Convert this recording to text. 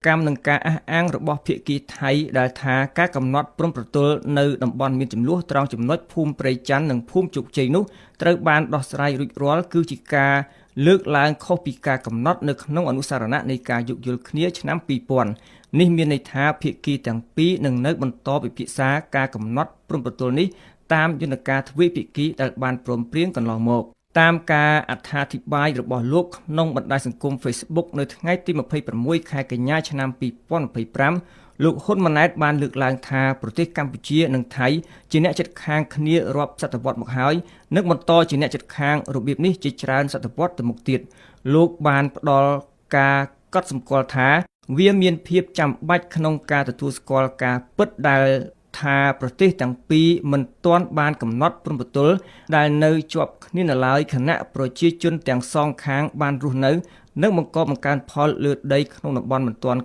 កម្មនឹងការអះអាងរបស់ភាគីថៃដែលថាការកំណត់ព្រំប្រទល់នៅតំបន់មានជម្លោះត្រង់ចំណុចភូមិព្រៃច័ន្ទនិងភូមិជោគជ័យនោះត្រូវបានដោះស្រាយរួចរាល់គឺជាការលើកឡើងខុសពីការកំណត់នៅក្នុងអនុស្សរណៈនៃការយោគយល់គ្នាឆ្នាំ2000នេះមានន័យថាភាគីទាំងពីរនឹងនៅបន្តពិភាក្សាការកំណត់ព្រំប្រទល់នេះតាមយន្តការទ្វេភាគីដែលបានព្រមព្រៀងកន្លងមកតាមការអត្ថាធិប្បាយរបស់លោកក្នុងបណ្ដាញសង្គម Facebook នៅថ្ងៃទី26ខែកញ្ញាឆ្នាំ2025លោកហ៊ុនម៉ាណែតបានលើកឡើងថាប្រទេសកម្ពុជានិងថៃជាអ្នកជិតខាងគ្នារាប់សតវត្សមកហើយនិងបន្តជាអ្នកជិតខាងរបៀបនេះជាច្រើនសតវត្សទៅមុខទៀតលោកបានផ្ដល់ការកត់សម្គាល់ថាវាមានភាពចាំបាច់ក្នុងការទទួលស្គាល់ការពិតដែលថាប្រទេសទាំងពីរមិនទាន់បានកំណត់ព្រំប្រទល់ដែលនៅជាប់គ្នានៅឡើយខណៈប្រជាជនទាំងសងខាងបានរស់នៅនិងបង្កបង្កើនផលលើដីក្នុងតំបន់មិនទាន់